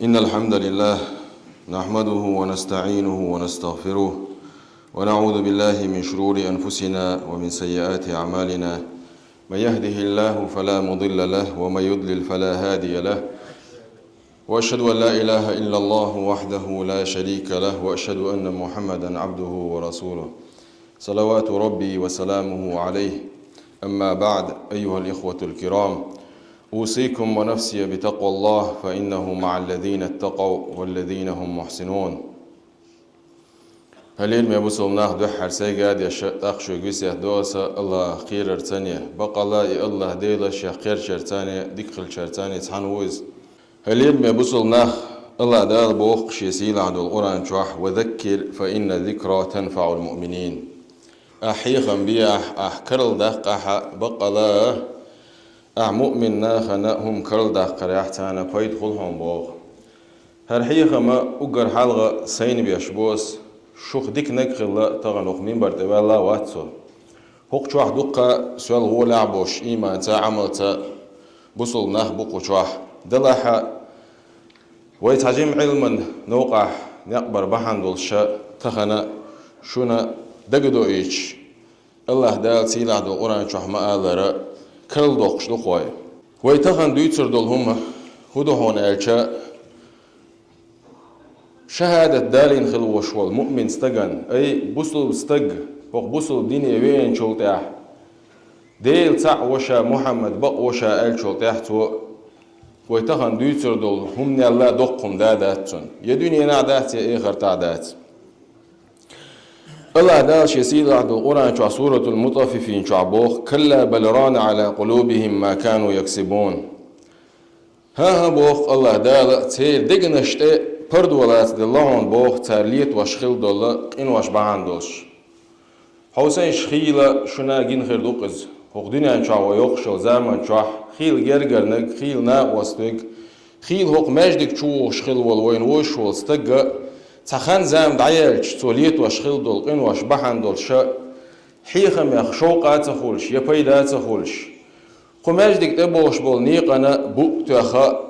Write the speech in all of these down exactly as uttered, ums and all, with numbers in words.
إن الحمد لله نحمده ونستعينه ونستغفره، ونعوذ بالله من شرور أنفسنا ومن سيئات أعمالنا. من يهده الله فلا مضل له، ومن يضلل فلا هادي له. وأشهد أن لا إله إلا الله وحده لا شريك له، وأشهد أن محمدا عبده ورسوله، صلوات ربي وسلامه عليه. أما بعد، أيها الإخوة الكرام، أوصيكم ونفسي بتقوى الله، فإنه مع الذين اتقوا والذين هم محسنون. Хьалел, мел бусалба нах, дуьххьара сайга а деша, тӀаккха шуьга весет до аса Аллахах кхерарца а, бакъала и Аллах Дела шех кхерачарца а, дика хиларца а цхьана ву иза. Хьалел, мел бусалба нах, Аллах Дала боху шен сийлахь долу Къуръан чохь: «وذكر فإن الذكرى تنفع المؤمنين». Ахь хьехам бе ахь, ахь карладаккха ахь, бакъала ахь муъмин нахана хӀума карладаккхарехь царна пайда хуьлу хьуна боху. ХӀара хьехам уггар хьалха сайна беш бу ас, шух диканиг хилла тахана хӀокху минбар тӀе ваьлла а вац со. ХӀокху чохь дуккха соьл гӀолехь болуш, ийманца а, Ӏамалца а бусалба нах бу кху чохь. Делахь а, вай цхьа жима Ӏилман новкъахь некъ бар бахьана долуш ша тахана шуна дагадоуьйтуш, Аллах Дала сийлахь долу Къуръан чохь ма-аллара, карладоккхуш ду-кх вай. Вай тахана дуьйцур долу хӀума хӀун ду хьуна аьлча, шахӀадат далийна хила волуш волу муъмин стагана, ай, бусалба стаг, хӀокху бусалба дине веанчул тӀаьхьа, Дела цхьаъ ву ша, Мухьаммад бакъ ву ша аьллачул тӀаьхьа цо вай тахана дуьйцур долу хӀуманал а доккха хӀума да дац цунна, я дуьненахь дац, я эхартахь дац. Аллах Дала шен сийлахь долу Къуръан чохь Суратул Мутаффифин чохь боху: «كلا بل ران على قلوبهم ما كانوا يكسبون». ХӀан-хӀа, боху Аллах Дала, церан дегнаш тӀе пардо лацаделла хьуна боху, цара летош хилла долу къинош бахьана долуш. Хьовсийша, хийла шуна гина хир ду-кх иза. ХӀокху дуьнен чохь вай йоккхуш йолу заман чохь хийла гергарниг, хийла накъостиг, хийла хӀокху маьждиг чу вогӀуш хилла волу вайна вовзаш волу стаг а цхьа хан-зама дӀаяьлча, цо летош хилла долу къинош бахьана долуш ша хьехамех шовкъа а ца хуьлуш, я пайда а ца хуьлуш, кху маьждиг тӀе богӀуш болу некъана буъ а тоьхна,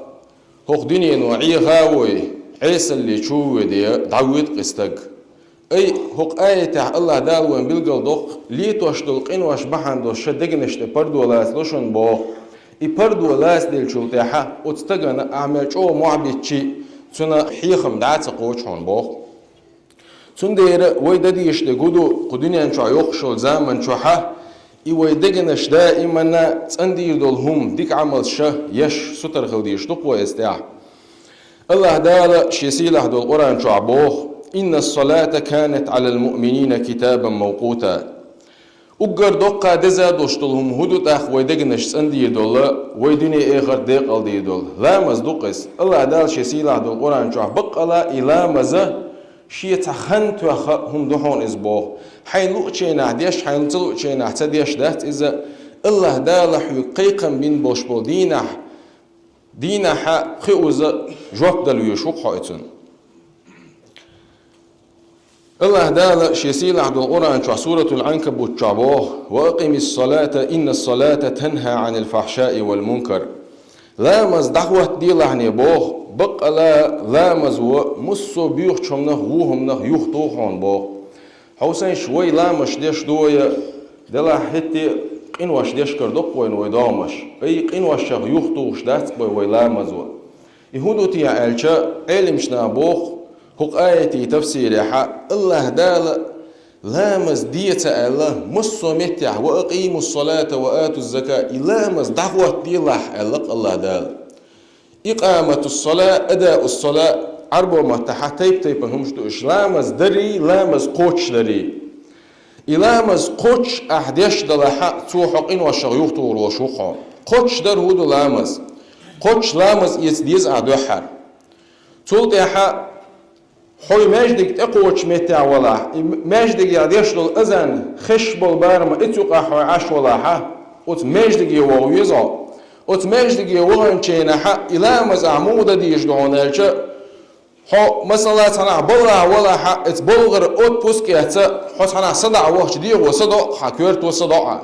хӀокху дуьнено Ӏеха а вой, Ӏесалле чу а воьдий, дӀавоьду-кх и стаг. Ай, хӀокху аятехь Аллах Дала вайна билгалдоккху, летош долу къинош бахьана долуш ша дегнаш тӀе пардо лацаделла шуна боху. И пардо лацаделлачул тӀаьхьа оцу стагана ахь мел чӀогӀа мохь биттича, цуьнан хьехам дӀа а ца кхочу хьуна боху. Цундела вай дан дезаш дерг хӀун ду, кху дуьнен чохь йоккхуш йолу заман чохь а, и вай дегнаш даиманна цӀандийр долу хӀума, дика Ӏамалш еш, сутара хила дезаш ду-кх вай иза тӀехь. Аллах Дала шен сийлахь долу Къуръан чохь боху: «إن الصلاة كانت على المؤمنين كتابا موقوتا». Уггар доккха деза долуш долу хӀума хӀун ду тӀаккха вай дегнаш цӀандийр долу, вай дуьне-эхарт декъалдийр долу? Ламаз ду-кх иза. Аллах Дала шен сийлахь долу Къуръан чохь баккъала и ламаз а шен цхьа хан тоьхна хӀума ду хьуна иза боху. Хьайна луъучу хенахь деш, хьайна ца луъучу хенахь ца деш дац иза. Аллах Дала хьоьга кхайкхам бина болуш болу дийнахь, дийнахь хиъна иза жоп дала везаш ву-кх хьо и цунна. Аллах Дала шен сийлахь долу Къуръан чохь Суратул Ӏанкабут чохь боху: «وأقم الصلاة إن الصلاة تنهى عن الفحشاء والمنكر». Ламаз дӀахӀоттаделахь, боху, баккъала ламазо массо а боьхачу хӀуманах, вон хӀуманах юхатуху хьуна боху. Хьовсийша, вай ламазаш деш ду вай, делахь хӀетте а къинош деш карадо-кх вайна вай догӀмаш. Ай, къиношех юхатухуш дац вай вай ламазо. И хӀун ду те аьлча, Ӏелимчу наха боху, хӀокху аятийн тафсирехь Аллах Дала ламаз де ца аьлла, массо а меттехь: «وأقيموا الصلاة وآتوا الزكاة», и ламаз дӀахӀоттаделахь аьлла-кх Аллах Дала. Икъаматус-сала, адаус-сала, Ӏарбойн маттахь тайп-тайпана хӀумаш ду уьш: ламаз дарий, ламаз кхочушдарий. И ламаз кхоччуш ахь деш далахь, цо хьо къиношех юхатухур волуш ву-кх хьо. Кхоччушдар хӀун ду ламаз? Кхоччуш ламаз эца деза ахь дуьххьара. Цул тӀаьхьа хьо и маьждиг тӀекхочучу меттехь валахь, и маьждигехь деш долу азан хезаш болу барамехь оцу юкъахь хьо Ӏаш валахь, оцу маьждиге вогӀа веза хьо. Оцу маьждиге ваханчу хенахь и ламаз ахь муха дан дезаш ду хьуна аьлча, хьо, масала, цхьанхьа балхахь валахь, оцу балхара отпуск эцна, хьо цхьанхьа садаӀа вахча дегӀо садоӀу, хьан коьрто садоӀу.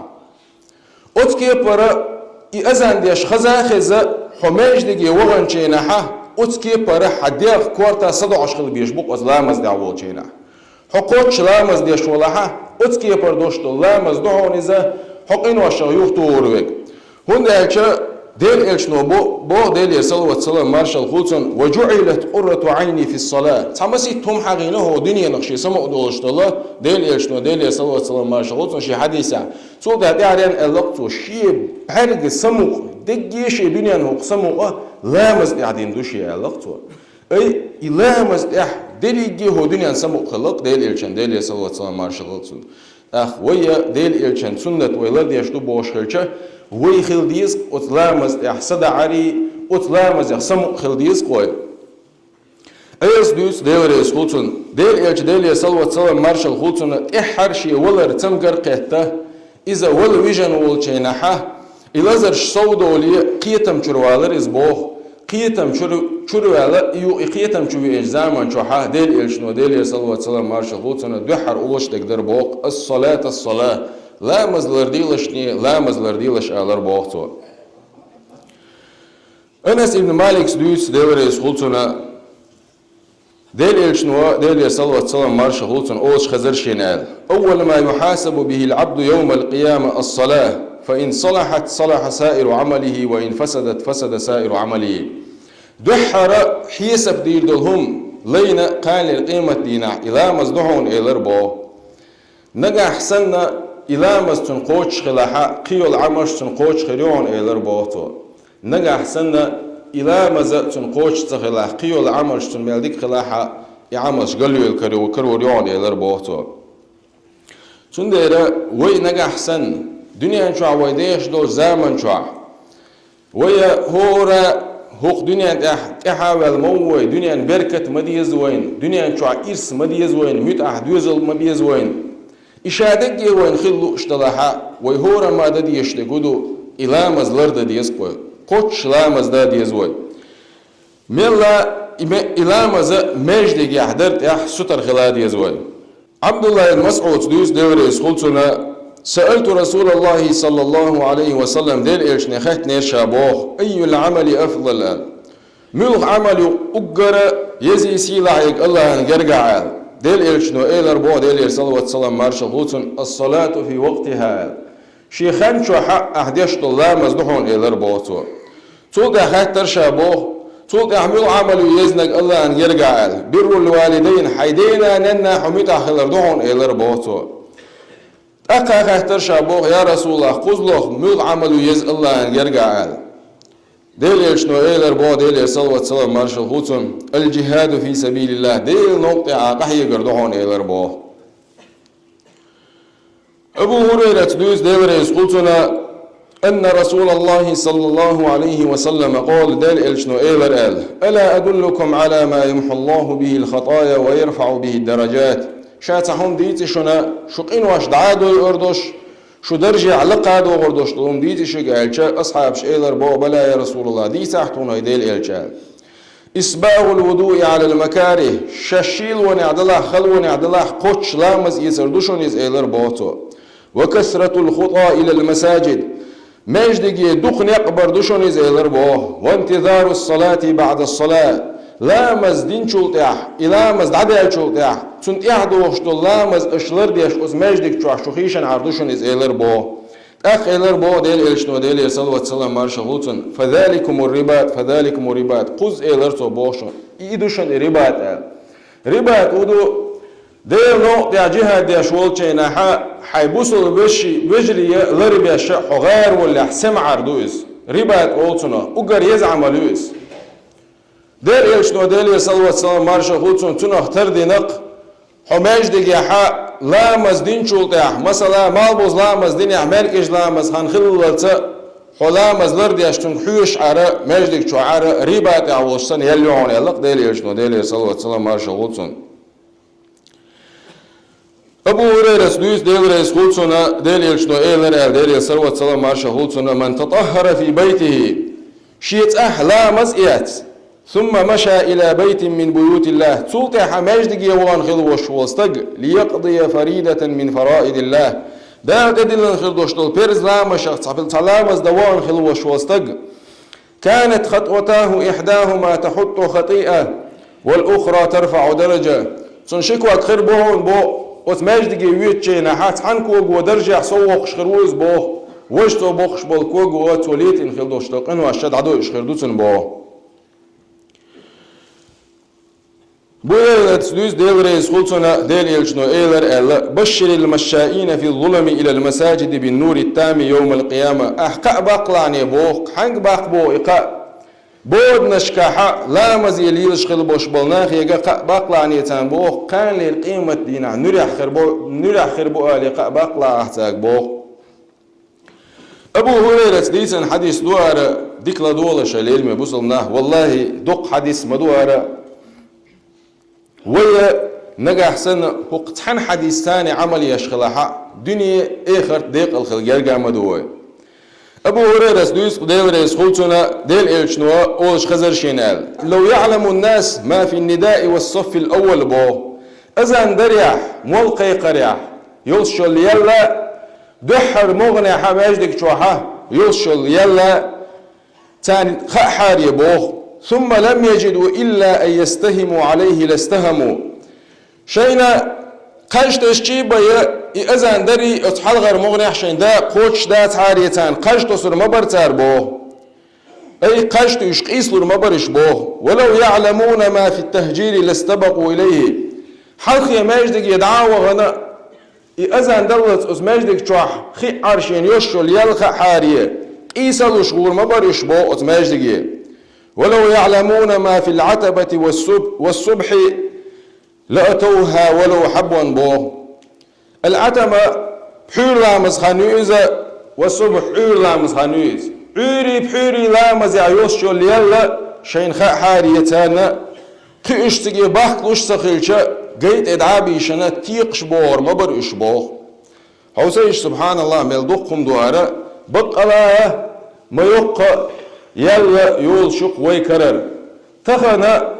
Оцу кепара и азан деш хаза а хезна, хьо маьждиге ваханчу хенахь, оцу кепара хьан дегӀ корта садоӀуш хила безаш бу-кх оцу ламаз тӀехь волчу хенахь. Хьо кхоччуш ламаз деш валахь а, оцу кепара долуш долу ламаз ду хьуна иза, хьо къиношах юхатухур верг. ХӀунда аьлча Делан Элчано бо-, боху, Делера салават-салам маршалла хуьлу цунна: «Ва жуӀилат къуррату Ӏайни фис-салат». Цхьа масийтта хӀума хьахийна хьо дуьненах шен самукъа долуш долу, Делан Элчано, Делера салават-салам маршалла хуьлу цунна, шен хьадисехь. Цул тӀаьхьа тӀаьхьаренна аьлла-кх цо, шен бӀаьрган самукъа, дегге шен дуьненан хӀокху самукъа ламаз тӀехь дина ду шен аьлла-кх цо. Ай, и ламаз тӀехь дерриге а хӀокху дуьненан самукъа хилла-кх Делан Элчан, Делера салават-салам маршалла хуьлу цунна. ТӀаккха вай а Делан Элчан суннат вай ладеш ду бохуш хилча, вай хила деза-кх оцу ламаз тӀехь садаӀарий, оцу ламазех самукъа хила деза-кх вай. Ӏеса дуьйцу, Дела реза хуьлу цунна, Делан Элча, Делера салават-салам маршалла хуьлу цунна, тӀаьххьара шен валар цамгар а кхетта, иза вала вижина волчу хенахь, и лазарш сов долий, кхетам чуьра валара иза боху. Кхетам чуьра, чуьра ваьлла, и юкъа и кхетам чу веачу заман чохь Делан Элчано, Делера салават-салам маршалла хуьлу цунна, дуьххьара олуш дерг дара боху: «Ас-салат, ас-салат». Ламаз лардийлашний, ламаз лардийлаш алара боху цо. Анас ибн Маликс дуьйцу, Дела реза хуьлу цунна, Делан Элчано, Делера салават-салам маршалла хуьлу цунна, олуш хезара шена аьлла: «Аввалу ма юхьасабу бихил Ӏабду йовмал къияма ас-салат, фа ин салахьат, салахьа саиру Ӏамалихи, ва ин фасадат, фасада саиру Ӏамалихи». Дуьххьара хьесап дийр долу хӀума лайна кханлера къематдийнахь и ламаз ду хьуна элар боху. Нагахь санна и ламаз цунна кхочуш хилахь а, кхин йолу Ӏамалш цунна кхочуш хир ю хьуна элар боху цо. Нагахь санна и ламаз цунна кхочуш ца хилахь, кхин йолу Ӏамалш цунна мел дика хилахь а, и Ӏамалш галвелла каро-, карор ю хьуна элар боху цо. Цундела вай нагахь санна, дуьнен чохь вай дехаш долчу заман чохь, вай хӀора хӀокху дуьнен тӀехь тӀаьхьа а ваьлла ма ву вай, дуьнен беркат ма деза вайна, дуьнен чохь ирс ма деза вайна, муьтӀахь доьзал ма беза вайна. И ша дерриге вайна хила лууш далахь а, вай хӀорамма дан дезаш дерг хӀун ду, и ламаз лардан деза-кх вай. Кхоччуш ламаз дан деза вай. Мелла и ме-, и ламаз маьждигехь дар тӀехь сутара хила деза вай. Ӏабдулла ибн МасӀудс дуьйцу, Дела реза хуьлу цунна: «Саалту Расулаллахи саллаллаху Ӏалайхи ва саллам», Делан Элчане хаьттинера ша боху: «Айюл Ӏамали афдал?» аьлла. «Муьлха Ӏамал ю уггара езий, сийлахь ерг Аллахьан гергахь?» аьлла. Делан Элчано элар боху, Делера салават-салам маршалла хуьлу цунна: «Ас-салату фи вакътиха», аьлла. Шен хан чохь ахь деш долу ламаз ду хьуна элар боху цо. Цул тӀаьхьа хаьттара ша боху: «Цул тӀаьхьа муьлха Ӏамал ю езнарг Аллахьан гергахь?» аьлла. «Биррул валидайн, хьайн дена-ненна хьо муьтӀахь хилар ду хьуна элар боху цо. ТӀаккха хаьттара ша боху: «Я Расулаллах, кхузлух муьлха Ӏамал ю еза Аллахьан гергахь?» аьлла. Делан Элчано элар боху, Делера салават-салам маршалла хуьлу цунна: «Ал-джихаду фи сабилиллах», Делан новкъа тӀехь къахьегар ду хьуна элар боху. Абу ХӀурайрас дуьйцу, Дела реза хуьлу цунна, анна Расулаллахи саллаллаху Ӏалайхи ва саллама къала, Делан Элчано элар аьлла: «Ала адуллукум Ӏала ма ямхьуллаху бихил хатая ва ярфаӀу бихид дараджат?» Ша цхьа хӀума дийций шуна, шу къинош дӀа а дойур долуш, шу даржехь лакха а дохур долуш долу хӀума дийций шуьга аьлча, асхьабаш элар боху: «Бала, я Расулаллах, дийцахь тхуна хӀай Делан Элча», аьлла. «Исбагъул вудуи Ӏалал макарих», шаьш шийлонехь делахь, халонехь делахь, кхоччуш ламаз эцар ду шуна иза, элар боху цо. «Ва касратул хута илал масаджид», маьждиге дукха некъ бар ду шуна иза, элар боху. «Ва интизарус салати баъдас салат», ламаз динчул тӀаьхьа, и ламаз дӀадаьллачул тӀаьхьа, цунна тӀаьхьа дохуш долу ламаз аша лардеш оцу маьждиг чохь шу хийшанхьара ду шуна иза, элар боху. ТӀаккха элар боху Делан Элчано, Делера салават-салам маршалла хуьлу цунна: «Фазаликумур рибат, фазаликумур рибат». Кхузза, элар цо, боху шуна, и ду шуна и рибат аьлла. Рибат хӀун ду? Делан новкъа тӀехь джихад деш волчу хенахь, хьайн бусалба веши-, вежарий ларбеш хьо гӀарваллехь самаӀар ду иза. Рибат олу цунах, уггар еза Ӏамал ю иза. Делан Элчано, Делера салават-салам маршалла хуьлу цунна, цунах тардина-кх: хьо маьждигехь ламаз динчул тӀаьхьа, масала, малхбуза ламаз динехь, маьркӀажа ламаз хан хиллалца, хьо ламаз лардеш цунга хьоьшуш Ӏара, маьждиг чу Ӏара, рибат тӀехь волуш санна ял ю хьуна, аьлла-кх Делан Элчано, Делера салават-салам маршалла хуьлу цунна. Абу ХӀурайрас дуьйцу, Дела реза хуьлу цунна, Делан Элчано элар аьлла, Делера салават-салам маршалла хуьлу цунна: «Ман татаххара фи байтихи», шен цӀахь ламаз эц, «сумма маша ила байтин мин буютиллах», цул тӀаьхьа маьждиге вахана хила волуш волу стаг, «лиякъдия фаридатан мин фараидиллах», Дала тӀедиллина хир долуш долу перз ламазех цхьа, цхьа ламаз дан вахана хила волуш волу стаг, كانت خطوتاه إحداهما تحط خطيئة والأخرى ترفع درجة. Цун ши ког хир бу хьуна боху, оцу маьждиге воьдучу хенахь цхьана кого даржехь соввоккхуш хир ву иза боху, важа цо боккхуш болу кого цо летийна хила долуш долу къинош чу дӀадойуш хир ду цунна боху. Бу Элаца дуьйцу, Дела реза хуьлу цунна, Делан элчано элира аьлла: بشر المشائين في الظلم إلى المساجد بالنور التام يوم القيامة. Ахь кхаъ баккхалахьане боху, хьаьнга баккха боху и кхаъ? Боданашкахьа ламазе лелаш хила болуш болу нахе кхаъ баккхалахьане царна боху, кханлера къематдийнахь нуьрехь хир бу, нуьрехь хир бу алий кхаъ баккхалахь ахь цаьрга боху. Абу Хурайрас дийцина хьадис ду ара, дика ладогӀалаш, леламе бусалба нах, валлахӀи, доккха хьадис ма ду ара. Вай нагахь санна хӀокху цхьана хьадисца Ӏамал еш хилахь, дуьне, эхарт декъала хила герга ма ду вай. Абу Хурайрас дуьйцу, Дела реза хуьлу цунна, Делан элчано олуш хезира шена аьлла: لو يعلم الناس ما في النداء والصف الأول боху. Азан дарехь, молла кхайкхарехь йолуш йолу ял, дуьххьара могӀанехьа маьждиг чохьа йолуш йолу ял царна хаа хьаре боху. ثم لم يجدوا إلا أن يستهموا عليه لاستهموا. Шайна кхаж тосучий бен, и азан дарий, оцу хьалхара могӀанехь шайн да кхочуш дацахьара царна кхаж тосур ма бара цара боху. Ай, кхаж туьйсуш къийсалур ма бара уьш боху. ولو يعلمون ما في التهجير لاستبقوا إليه. Хьалхе маьждиге дӀа а вахана, и азан даллалц оцу маьждиг чохь хиъ Ӏаршина йолуш йолу ял хаа хьаре, къийсалуш гӀур ма бара уьш боху оцу маьждиге. ولو يعلمون ما في العتبة والصب-، والصبح لأتوها ولو حبوا боху. Ал-Ӏатама пхьуьйра ламаз хан ю иза, ва субхь Ӏуьйра ламаз хан ю иза. Ӏуьйрий пхьуьйрий ламазехь йолуш йолу ял шайна хаа хьаре царна, кхин уьш циге бахкалуш ца хилча, гай тӀе дӀа а бийшина, текхаш богӀур ма бара уьш боху. Хьовса иштта, субхьаналлахӀ, мел дукха хӀума ду ара, баккъала а, ма йоккха а ял йолуш ю-кх вай карара. Тахана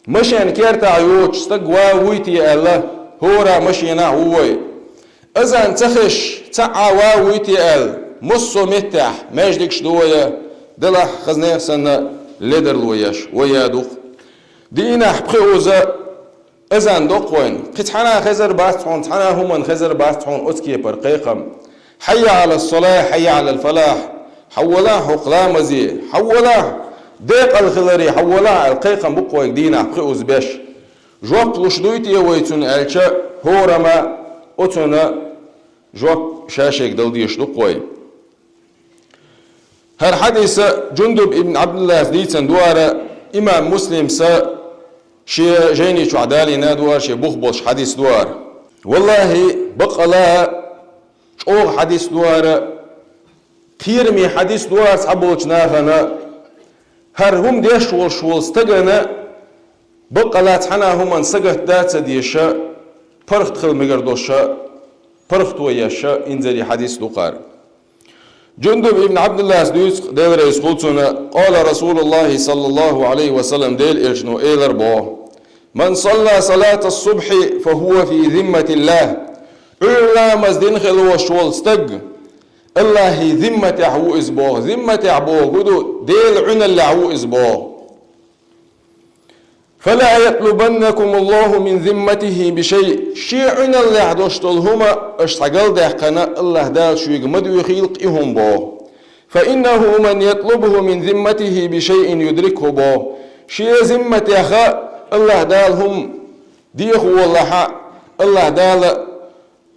машен кертахь йоцуш стаг ван вуй те аьлла, хӀора машенахь ву вай. Азан ца хезаш, цхьаъ ван вуй те аьлла, массо а меттехь маьждигаш ду вай, делахь хазанех санна ледарло еш, вай я ду-кх. Дийнахь пхиъ уза азан до-кх вайна. Кхин цхьанна хезар бац хьуна, цхьана хӀуманна хезар бац хьуна оцу кепара кхайкхам. حي على الصلاة، حي على الفلاح. Хьаввалахь хӀокху ламазе, хьаввалахь декъала хиларе, хьаввалахь аьлла кхайкхам бу-кх вайга дийнахь пхиъ уза беш. Жоп луш дуй те вай цунна аьлча, хӀорамма оцунна жоп ша-шега дала дезаш ду-кх вай. ХӀара хьадиса Джундуб ибн Ӏабдуллас дийцина ду ара, имам Муслимса шен жайни чохь далийна ду ара, шен бух болуш хьадис ду ара. ВаллахӀи, баккъала а чӀогӀа хьадис ду ара, кхераме хьадис ду ара цхьаболчу нахана, хӀара хӀума деш волуш волу стагана баккъала цхьана хӀуманна сагатда а ца дезаш, паргӀат хила мегар долуш, паргӀато еш инзаре хьадис ду-кх хӀара. Джундуб ибн Ӏабдуллас дуьйцу-кх, Дела реза хуьлу цунна: قال رسول الله صلى الله عليه وسلم, Делан элчано элира боху: من صلى صلاة الصبح فهو في ذمة الله. Ӏуьйра ламаз дина хила волуш волу стаг АллахӀан зимматехь ву иза боху. Зимматехь боху хӀун ду? Делан Ӏуьналлехь ву иза боху. فلا يطلبنكم الله من ذمته بشيء. Шен Ӏуьналлехь долуш долу хӀума аша цхьа галдаьккхина, АллахӀ Дала шуьга ма доьхийла-кх и хӀума боху. فإنه من يطلبه من ذمته بشيء يدركه боху. Шен зимматеха АллахӀ Дала хӀума дехо волахьа, АллахӀ Дала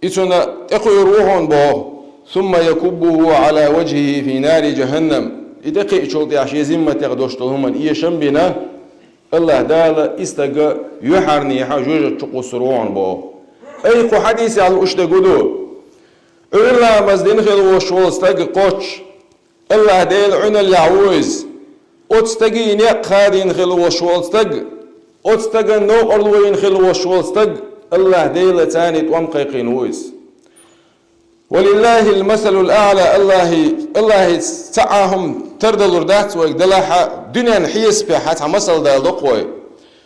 и цунна тӀекхуьур ву хьуна боху. ثم يكبه على وجهه في نار جهنم. И тӀекхиъчул тӀехь шен зимматех долуш долу хӀуманна эшам а бина, АллахӀ Дала и стаг юьхьарнехьа жоьжахати чу кхуссур ву хьуна боху. Ай, кху хьадисехь лууш дерг хӀун ду? Ӏуьйра ламаз дина хила волуш волу стаг кхоччуш, АллахӀ Делан Ӏуьналлехь ву иза. Оцу стеган некъ хадийна хила волуш волу стаг, оцу стеган новкъарло йина хила волуш волу стаг, АллахӀ Делан царна тӀом кхайкхийна ву иза. ولله المثل الأعلى, АллахӀан, АллахӀан цхьа а хӀума тардалур дац вайга, делахь а дуьненна хьесапехь цхьа масал дала до-кх вай.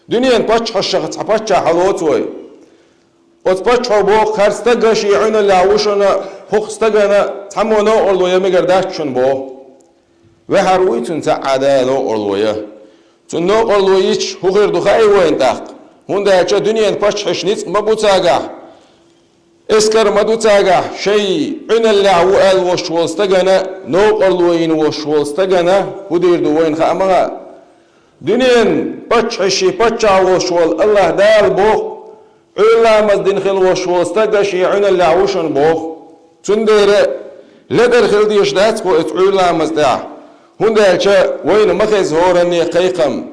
Дуьненан паччахьашха цхьа паччахь хьалоцу вай. Оцу паччахьо боху: хӀара стаг шен Ӏуьналлехь ву шуна, хӀокху стагана цхьаммо новкъарло ян мегар дац шуна боху. Ваьхьар вуй цунна цхьаъ Дала новкъарло ян. Цунна новкъарло йича, хӀун хир ду хаьий вайна тӀаккха? ХӀунда аьлча дуьненан паччахьаш ницкъ ма бу цаьргахь, эскар ма ду цаьргахь, шоай Ӏуьналлехь ву аьлла волуш волу стагана, новкъарло йина волуш волу стагана хӀун дийр ду вайна хаа ма хаьа. Дуьненан паччахьаш шен паччахь волуш волу АллахӀ Дала боху, Ӏуьйра ламаз дина хила волуш волу стаг шен Ӏуьналлехь ву шуна боху. Цундела ледар хила дезаш дац кхо оцу Ӏуьйра ламаза тӀехь, хӀунда аьлча вайна ма хеза хӀоранне кхайкхам.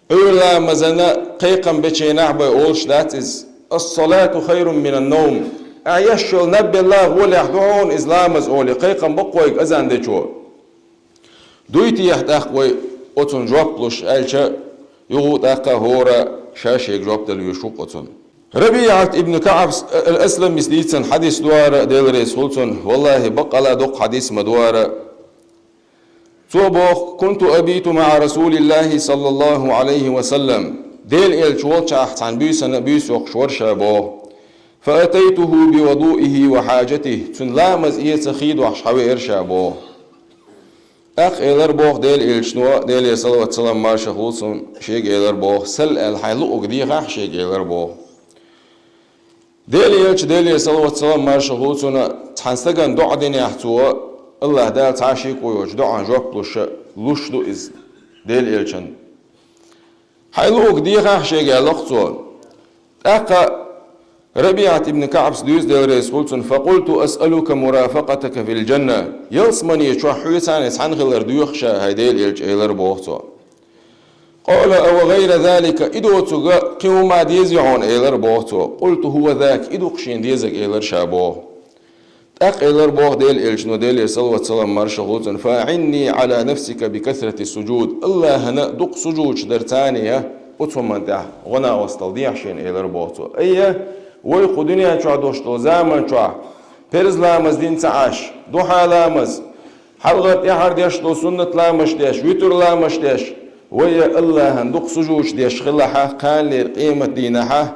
Ӏуьйра ламазана кхайкхам бечу хенахь бен олуш дац иза: «Ас-салату хайрун минан-навм». Ахь еш йолу наб белла гӀолехь ду хьуна иза ламаз олий, кхайкхам бо-кх вайга азан дечо. Дуй техьа тӀаккха вай оцунна жоп луш аьлча, юха тӀаккха хӀора ша шега жоп дала везаш ву-кх оцунна. РабиӀат ибн КаӀб ал-Асламис дийцина хьадис ду хӀара, Дела реза хуьлу цунна, валлахӀи, баккъалла доккха хьадис ма ду хӀара. Цо боху: «Кунту абиту маӀа Расулиллахи саллаллаху Ӏалайхи ва саллам». Дела элча волчохь цхьана буьйсанна буьйса йоккхуш вара ша боху. «Фа атайтуху би вадуихи ва хьаджатихи». Цуьнан ламаз эца хи дохьуш схьавеара ша боху. ТӀаккха элар боху Дела элчано, Делера салават-салам маршалла хуьлу цунна, шега элар боху: «Сал», аьлла, хьайн луъург дехахь шега элар боху. Дела элча, Делера салават-салам маршалла хуьлу цунна, цхьана стагана доӀа динехь цо, АллахӀ Дала цхьа а шеко йоцуш доӀан жоп луш, луш ду иза Дела элчан. «Хьайн луъург дехахь шега», аьлла-кх цо. ТӀаккха РабиӀат ибн КаӀбас дуьйцу, Дела реза хуьлу цунна: «Факъулту асъалука мурафакъатака фил джанна». Ялсамане чохь хьоьца цхьаьна хилар доьху ша, хӀай Дела элча, элар боху цо. «Къала ава гӀайра залика», и доцург кхин хӀума дезий хьуна, элар боху цо. «Къулту хӀува зак», и ду-кх шена дезарг, элар ша боху. ТӀаккха элар боху Дела элчано, Делера салават-салам маршалла хуьлу цунна: «Фа аӀинни Ӏала нафсика би касрати суджуд». АллахӀана дукха сужудаш дар царна я, оцу хӀуманна тӀехь гӀо-накъосталла дехьа шена, элар боху цо. Айя, вай кху дуьнен чохь долуш долу заман чохь, парз ламаз дина ца Ӏаш, духьа ламаз, хьалхара тӀаьхьара деш долу суннат ламазаш деш, витур ламазаш деш, вай а АллахӀана дукха сужудаш деш хилахь, кханалера къематдийнахь,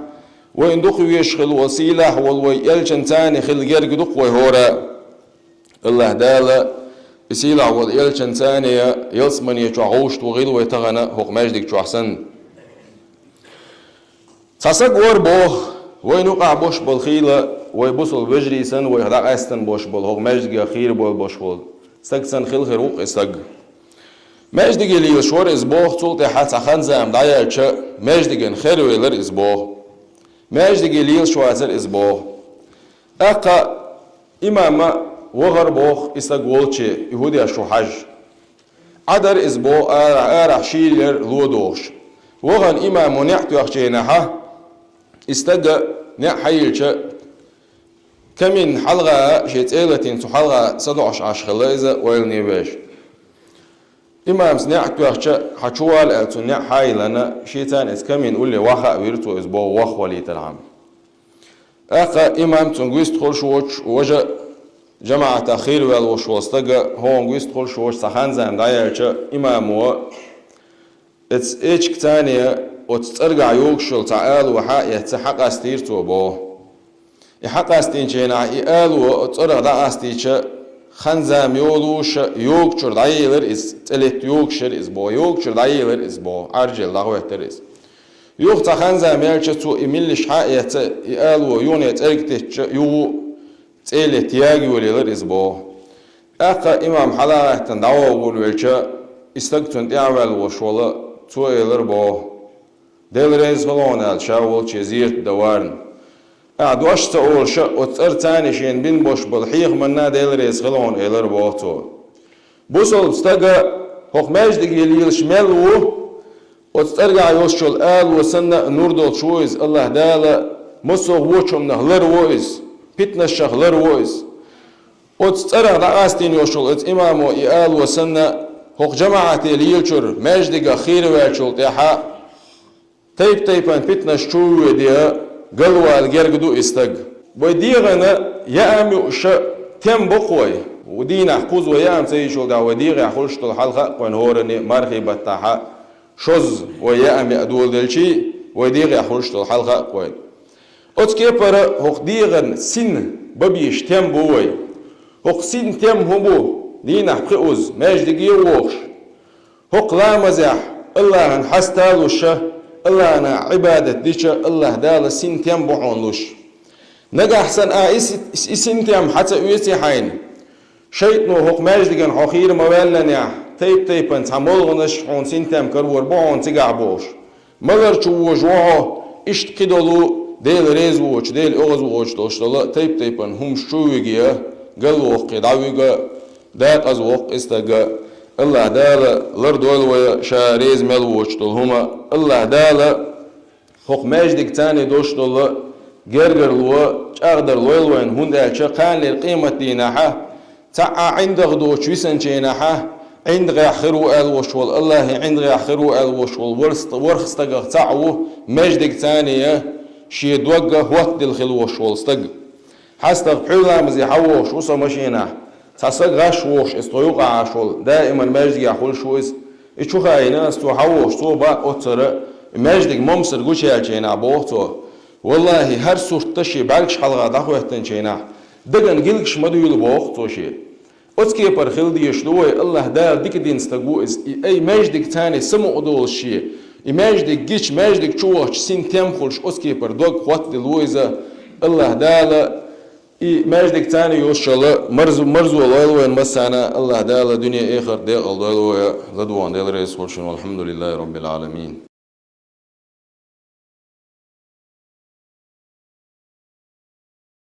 вайна дукха везаш хила волу, сийлахь волу вай элчан царна хила герга ду-кх вай хӀора. АллахӀ Дала и сийлахь волу элчан царна ялсамане чохь гӀовшта вахийла вай тахана хӀокху маьждиг чохь санна. Цхьа саг вара боху, вайна юкъахь болуш болу хийла, вай бусалба вежарий санна, вайх дӀакъаьстина болуш болу, хӀокху маьждигах хийра болу болуш болу стаг санна хила хир ву-кх и стаг. Маьждиге лелаш вара иза боху, цул тӀаьхьа цхьа хан-зама дӀаяьлча, маьждиган хервелира иза боху. Маьждиге лелаш вацара иза боху. ТӀаккха имам вахара боху и стаг волче, и хӀун деш ву хьажа. Ӏа дара иза боху, арахь, арахь шийла яра ло дохуш. Вахана имамо неӀ тоьхначу хенахь, и стага неӀ хьайиллича, камин хьалха, шен цӀе латийна цу хьалха садоӀуш Ӏаш хилла иза, ойлане веш. Имамас неӀ тоьхча, хьан чу вала аьлла, цунна неӀ хьайиллина, шен царна иза камин улле ваха а вира цо иза боху, вахвалийтархьама. ТӀаккха имам цунга вистхуьлуш воцуш, важа жамаӀатах хийра ваьлла волуш волу стага, хӀокхуьнга вистхуьлуш воцуш, цхьа хан-зама дӀаяьлча, имамо эц-, эчиг царна оцу цӀергахь йогуш йолу цхьа алу хьа а эцна, хьакъастийра цо боху. И хьакъастийначу хенахь и алу оцу цӀарах дӀакъастийча, хан-зама йолуш йогучуьра дӀаелира иза, цӀе летта йогуш яра иза боху, йогучуьра дӀаелира иза боху, Ӏаржъелла дӀахӀоьттира иза. Юха цхьа хан-зама яьлча, цо и меллаша хьа а эцна, и алу юхане цӀерга теттча, юха цӀе летта ягайолаелира иза боху. ТӀаккха имам хьала а гӀаьттина дӀавогӀур велча, и стаг цунна тӀаьхьаваьлла волуш волу, цо элира боху: «Дела реза хуьлда хьуна», аьлла, ша волче зерат дан варна. Ахь дош ца олуша, оцу цӀарах царна шена бина болуш болу хьехамна Дела реза хуьлда хьуна, элира боху цо. Бусалба стага хӀокху маьждиге лелаш мел ву, оцу цӀергахь йолуш йолу ало санна а нур долуш ву иза, АллахӀ Дала массо а вочу хӀуманах ларво иза, питанашах ларво иза. Оцу цӀарах дӀакъастийна йолуш йолу оцу имамо и ало санна, хӀокху жамаӀате лелачуьра маьждигах хийра ваьллачул тӀаьхьа тайп-тайпана питанаш чу а воьдий, галвала герга ду и стаг. Вай дегӀана яам юуш тем боккху вай. Дийнахь кхуза вай яам ца йичул тӀаьхьа вай дегӀехь хуьлуш долу хьал хаьа-кх вайна хӀоранна а, мархий баттахь шозза вай яам яа доладелчий, вай дегӀехь хуьлуш долу хьал хаьа-кх вайна. Оцу кепара хӀокху дегӀан син бан безаш тем бу вай. ХӀокху син тем хӀун бу? дийнахь пхиъ уза маьждиге а вогӀуш, хӀокху ламазехь Аллахьан хьаста а луш, Аллахьана Ӏибадат дича, Аллахь Дала синтем бу хьуна луш. Нагахь санна ахь и си-, и синтем хьа ца оьций хьайна, шайтӀано хӀокху маьждиган хьо хийра ма-ваьллинехь, тайп-тайпана цхьа молханаш хьуна синтем карор бу хьуна цигахь бохуш. Малар чу вожа ву хьо, иштта кхидолу Дела реза воцуш, Дела оьгӀаз воцуш долуш долу тайп-тайпана хӀумаш чу а виге, галвоккхий дӀавига, дакъаза воккху и стага. Аллахь Дала лардойла вай ша реза мел воцуш долу хӀума. Аллахь Дала хӀокху маьждигца долуш долу гергарло чӀагӀдар лойла вайна, хӀунда аьлча кханлера къематдийнахьа цхьа а ӀиндагӀ доцуш висанчийнахьа, ӀиндагӀехь хир ву аьлла волуш волу, Аллахье ӀиндагӀехь хир ву аьлла волуш волу ворхӀ ст-, ворхӀ стагах цхьаъ ву, маьждигца шен догга хӀоттаделла хила волуш волу стаг. ХьастагӀа пхьуьйламазе хьан вохуш ву со машенахь, цхьа саг гӀаш вохуш, иза тхо юкъахь Ӏаш волу, даиман маьждигехь хуьлуш ву иза. И чу хаийна аса цо хьан вохуш, цо бакъ оццара, и маьждиг момсар гучаьллачийнахь боху цо. Валлахьи, хӀара сурт таший бӀаьргаш хьалха дӀахӀоьттинчийнахь, даган гилгаш ма дуьйлу боху цо шен. Оцу кепара хила дезаш ду вай, Аллахь Дала дика дина стаг ву иза, и ай маьждигца самукъа долуш шен, и маьждиг гича, маьждиг чу вахча синтем хуьлуш, оцу кепара дог хӀоттаделла ву иза. Аллахь Дала и маьждигца йолуш йолу марзо, марзо лойла вайна массарна, Аллахь Дала дуьне-эхарт декъала дойла вай, ладогӀан Дела реза хуьлда шуна, валхьамдулиллахӀи роббил Ӏаламин.